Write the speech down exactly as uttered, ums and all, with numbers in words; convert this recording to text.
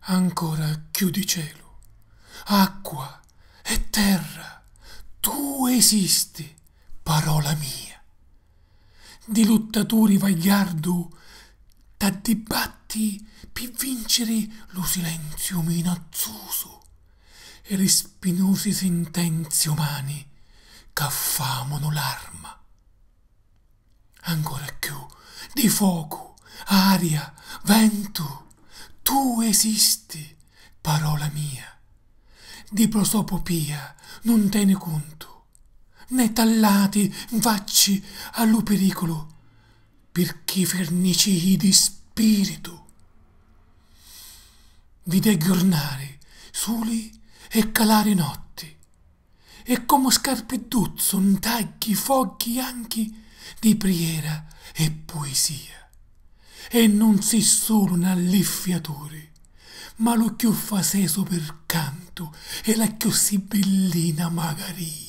Ancora cchiù di celu, acqua e terra, tu esisti, parola mia. Di luttaturi vagliardu t'addibbatti pi vinciri lu silenziu minazzusu e li spinusi sintenzi umani c'affamunu l'arma. Ancora cchiù di focu, aria, ventu, tu esisti, parola mia. Di prosopopia nun teni cuntu, né t'allati nfacci a lu piriculu, pirchì firnicii di spiritu. Vide ghjurnari suli e calari notti, e comu scarpidduzzu ntagghi fogghi anchi di priera e puisia. E nun si sulu n'alliffiaturi, ma lu cchiù fasesu pircantu e la cchiù sibillina magaria.